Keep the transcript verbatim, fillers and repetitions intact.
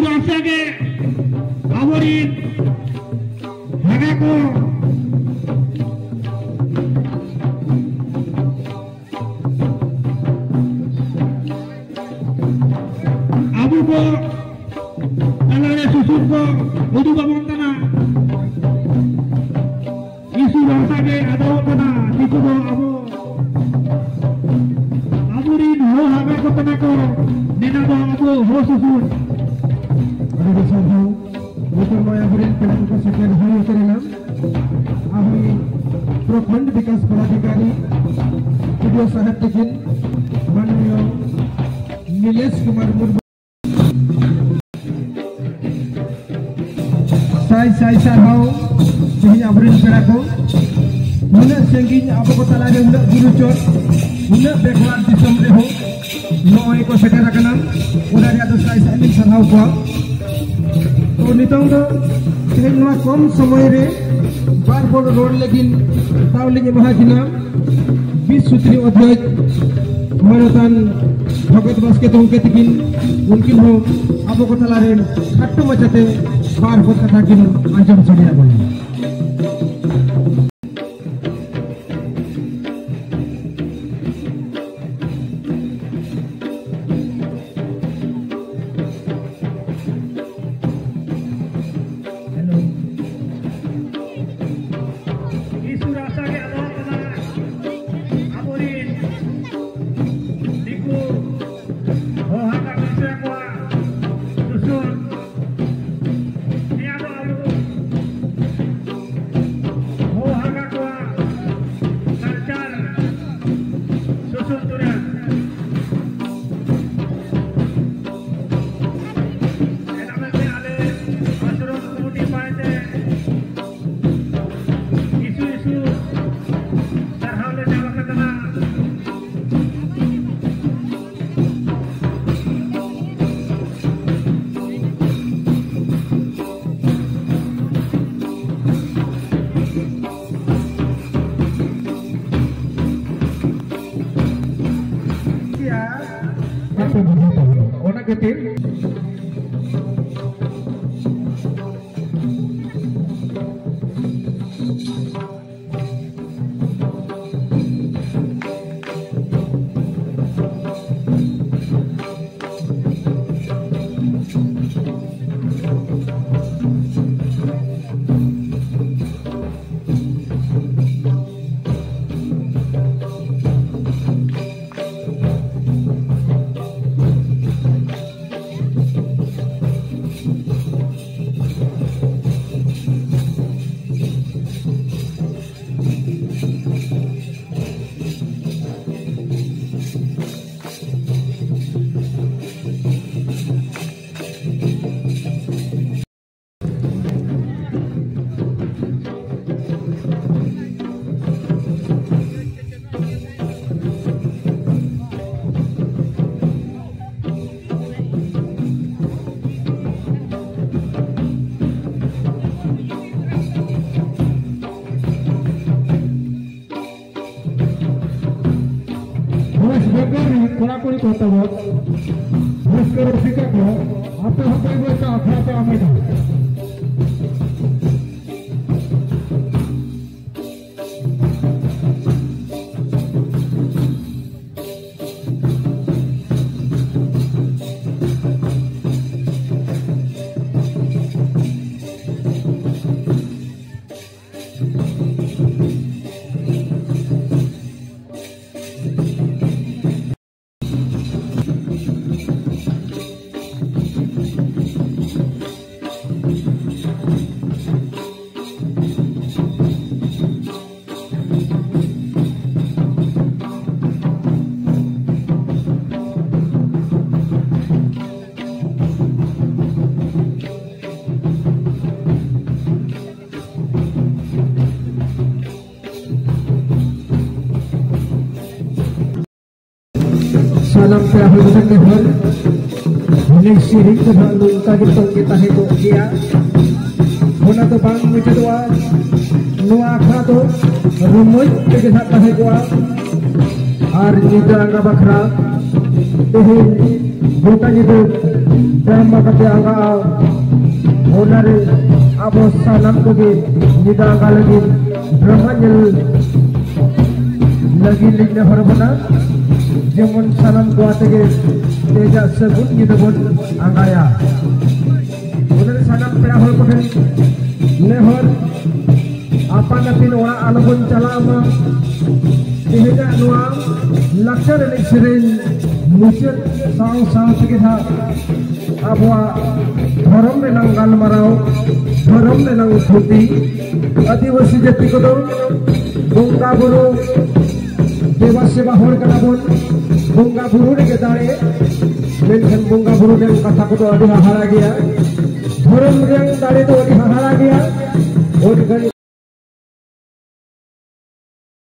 ᱨᱟᱥᱟ ᱜᱮ ᱟᱵᱚᱨᱤᱱ ᱦᱟᱜᱟ ᱠᱚ, ᱟᱵᱚ ᱠᱚ ᱛᱟᱞᱟᱨᱮ ᱥᱩᱥᱩᱨ ᱠᱚ ᱩᱫᱩᱜ ᱟᱵᱚᱱ ᱠᱟᱱᱟ᱾ ᱤᱥᱩ ᱨᱟᱥᱟ ᱜᱮ ᱟᱫᱚᱜ ᱠᱟᱱᱟ᱾ ᱫᱤᱠᱩ ᱫᱚ ᱟᱵᱚ, ᱟᱵᱚᱨᱤᱱ ᱦᱚ ᱦᱟᱜᱟ ᱠᱚ ᱠᱟᱱᱟ ᱠᱚ, ᱢᱮᱱᱟ ᱫᱚ ᱟᱵᱚ ᱦᱚ ᱥᱩᱥᱩᱨ᱾ ᱟᱹᱰᱤ ᱟᱹᱰᱤ ᱥᱟᱨᱦᱟᱣ᱾ ᱱᱤᱛᱚᱜ ᱱᱚᱜᱼᱚᱭ ᱟᱵᱚᱨᱮᱱ ᱯᱮᱲᱟ ᱠᱚᱠᱚ ᱥᱮᱴᱮᱨ ᱦᱩᱭ ᱩᱛᱟᱹᱨᱮᱱᱟ᱾ ᱟᱵᱚᱨᱮᱱ ᱯᱨᱚᱠᱷᱚᱸᱰ ᱵᱤᱠᱟᱥ ᱯᱚᱫᱟᱫᱷᱤᱠᱟᱨᱤ ᱵᱤᱰᱤᱳ ᱥᱟᱦᱮᱵᱽ ᱛᱟᱹᱠᱤᱱ, ᱢᱟᱱᱱᱤᱭᱚ ᱱᱤᱞᱮᱥ ᱠᱩᱢᱟᱨ ᱢᱩᱨᱢᱩ᱾ ᱥᱟᱭ ᱥᱟᱭ ᱥᱟᱨᱦᱟᱣ᱾ ᱛᱮᱦᱮᱧ ᱟᱵᱚᱨᱮᱱ ᱯᱮᱲᱟ ᱠᱚ ᱱᱩᱱᱟᱹᱜ ᱥᱟᱺᱜᱤᱧ ᱟᱵᱚ ᱠᱚ ᱛᱟᱞᱟᱨᱮ ᱩᱱᱟᱹᱜ ᱵᱩᱨᱩ ᱪᱚᱴ, ᱩᱱᱟᱹᱜ backward ᱫᱤᱥᱚᱢ ᱨᱮᱦᱚᱸ ᱱᱚᱜᱼᱚᱭ ᱠᱚ ᱥᱮᱴᱮᱨ ᱟᱠᱟᱱᱟ᱾ ᱚᱱᱟ ᱨᱮᱭᱟᱜ ᱫᱚ ᱥᱟᱭ ᱥᱟᱭ ᱞᱤᱧ ᱥᱟᱨᱦᱟᱣ ᱠᱚᱣᱟ᱾ ᱛᱚ ᱱᱤᱛᱚᱝ ᱫᱚ ᱛᱮᱦᱮᱧ ᱱᱚᱣᱟ ᱠᱚᱢ ᱥᱚᱢᱚᱭ ᱨᱮ ᱵᱟᱨ ᱦᱚᱲ ᱨᱚᱲ ᱞᱟᱹᱜᱤᱫ ᱫᱟᱣ ᱞᱤᱧ ᱮᱢᱟ ᱠᱤᱱᱟ᱾ ᱵᱤᱥ ᱥᱩᱛᱨᱤ ᱚᱫᱷᱭᱚᱠ ᱢᱟᱱᱚᱛᱟᱱ ᱵᱷᱚᱜᱚᱛ ᱵᱟᱥᱠᱮ ᱜᱚᱢᱠᱮ ᱛᱤᱠᱤᱱ, ᱩᱱᱠᱤᱱ ᱦᱚᱸ ᱟᱵᱚ ᱠᱚ ᱛᱟᱞᱟᱨᱮ ᱠᱷᱟᱴᱚ ᱢᱟᱪᱷᱟᱛᱮ ᱵᱟᱨ ᱦᱚᱲ ᱠᱟᱛᱷᱟ ᱠᱤᱱ ᱟᱸᱡᱚᱢ ᱥᱟᱰᱮ ᱟᱵᱚᱱᱟ᱾ ᱤᱥᱩ ᱨᱟᱥᱟ ᱜᱮ ᱟᱫᱚᱜ ᱠᱟᱱᱟ᱾ ᱟᱵᱚᱨᱤᱱ ᱫᱤᱠᱩ ᱦᱚᱦᱟᱜᱟ ᱢᱤᱥᱨᱟ ᱠᱚᱣᱟᱜ ᱫᱩᱥᱚᱱ, ᱱᱤᱭᱟᱹ ᱫᱚ ᱟᱵᱚ ᱦᱚᱦᱟᱜᱟ ᱠᱚᱣᱟᱜ culture ᱥᱩᱥᱩᱱ ᱛᱩᱨᱟᱹ᱾ ᱮᱱᱟᱝ ᱨᱮ ᱟᱞᱮ ᱟᱥᱨᱚᱢ ᱠᱚᱢᱤᱴᱤ ᱯᱟᱦᱴᱟ ᱤᱥᱩ ᱤᱥᱩ ᱥᱟᱨᱦᱟᱣ ᱞᱮ ᱪᱟᱞ ᱟᱠᱟᱫᱟ᱾ ᱚᱱᱟ ᱠᱷᱟᱹᱛᱤᱨ ᱵᱮᱸᱜᱟᱲ ᱨᱤᱱ ᱠᱚᱲᱟ ᱠᱩᱲᱤ ᱠᱚ ᱛᱟᱵᱚᱱ, ᱨᱟᱹᱥᱠᱟᱹ ᱨᱩᱥᱤᱠᱟ ᱠᱚ, ᱟᱯᱮ ᱦᱚᱸ ᱵᱟᱹᱭ ᱵᱟᱹᱭ ᱛᱮ ᱟᱠᱷᱲᱟ ᱯᱮ ᱟᱢᱮᱫᱟ᱾ ᱥᱟᱱᱟᱢ ᱯᱮᱲᱟ ᱦᱚᱲ ᱠᱚ ᱴᱷᱮᱱ ᱱᱮᱦᱚᱨ, ᱮᱱᱮᱡ ᱥᱮᱨᱮᱧ ᱫᱚ ᱱᱟᱦᱟᱜ ᱱᱚᱝᱠᱟ ᱜᱮ ᱛᱚᱝ ᱜᱮ ᱛᱟᱦᱮᱸ ᱠᱚᱜ ᱜᱮᱭᱟ, ᱚᱱᱟ ᱫᱚ ᱵᱟᱝ ᱢᱩᱪᱟᱹᱫᱚᱜᱼᱟ᱾ ᱱᱚᱣᱟ ᱟᱠᱷᱲᱟ ᱫᱚ ᱨᱚᱢᱚᱡᱽ ᱛᱮᱜᱮ ᱱᱟᱦᱟᱜ ᱛᱟᱦᱮᱸ ᱠᱚᱜᱼᱟ᱾ ᱟᱨ ᱧᱤᱫᱟᱹ ᱟᱸᱜᱟ ᱵᱟᱠᱷᱨᱟ ᱛᱮᱦᱮᱧ ᱜᱚᱴᱟ ᱧᱤᱫᱟᱹ ᱰᱨᱟᱢᱟ ᱠᱟᱛᱮ ᱟᱸᱜᱟᱜᱼᱟ᱾ ᱚᱱᱟᱨᱮ ᱟᱵᱚ ᱥᱟᱱᱟᱢ ᱠᱚᱜᱮ ᱧᱤᱫᱟᱹ ᱟᱸᱜᱟ ᱞᱟᱹᱜᱤᱫ ᱰᱨᱟᱢᱟ ᱧᱮᱞ ᱞᱟᱹᱜᱤᱫ ᱞᱤᱧ ᱱᱮᱦᱚᱨ ᱵᱚᱱᱟ᱾ ᱡᱮᱢᱚᱱ ᱥᱟᱱᱟᱢ ᱠᱚ ᱟᱛᱮ ᱜᱮ ᱛᱮᱦᱮᱧᱟᱜ ᱥᱟᱹᱜᱩᱱ ᱧᱤᱫᱟᱹ ᱵᱚᱱ ᱟᱸᱜᱟᱭᱟ᱾ ᱚᱱᱟᱨᱮ ᱥᱟᱱᱟᱢ ᱯᱮᱲᱟ ᱦᱚᱲ ᱠᱚᱴᱷᱮᱱ ᱱᱮᱦᱚᱨ, ᱟᱯᱟᱱ ᱟᱹᱯᱤᱱ ᱚᱲᱟᱜ ᱟᱞᱚᱵᱚᱱ ᱪᱟᱞᱟᱜ ᱢᱟ᱾ ᱛᱮᱦᱮᱧᱟᱜ ᱱᱚᱣᱟ ᱞᱟᱠᱪᱟᱨ ᱮᱱᱮᱡ ᱥᱮᱨᱮᱧ ᱢᱩᱪᱟᱹᱫ ᱥᱟᱶ ᱥᱟᱶ ᱛᱮᱜᱮ ᱱᱟᱦᱟᱜ ᱟᱵᱚᱣᱟᱜ ᱫᱷᱚᱨᱚᱢ ᱨᱮᱱᱟᱝ ᱜᱟᱞᱢᱟᱨᱟᱣ, ᱫᱷᱚᱨᱚᱢ ᱨᱮᱱᱟᱝ ᱛᱷᱩᱛᱤ᱾ ᱟᱹᱫᱤᱵᱟᱹᱥᱤ ᱡᱟᱹᱛᱤ ᱠᱚᱫᱚ ᱵᱚᱸᱜᱟ ᱵᱩᱨᱩ ᱫᱮᱵᱟ ᱥᱮᱵᱟ ᱦᱚᱲ ᱠᱟᱱᱟ ᱵᱚᱱ, ᱵᱚᱸᱜᱟ ᱵᱩᱨᱩ ᱨᱮᱜᱮ ᱫᱟᱲᱮ᱾ ᱢᱮᱱᱠᱷᱟᱱ ᱵᱚᱸᱜᱟ ᱵᱩᱨᱩ ᱨᱮᱱᱟᱜ ᱠᱟᱛᱷᱟ ᱠᱚᱫᱚ ᱟᱹᱰᱤ ᱦᱟᱦᱟᱲᱟ ᱜᱮᱭᱟ, ᱫᱷᱚᱨᱚᱢ ᱨᱮᱱᱟᱜ ᱫᱟᱲᱮ ᱫᱚ ᱟᱹᱰᱤ ᱦᱟᱦᱟᱲᱟ ᱜᱮᱭᱟ᱾ ᱚᱱᱠᱟᱱ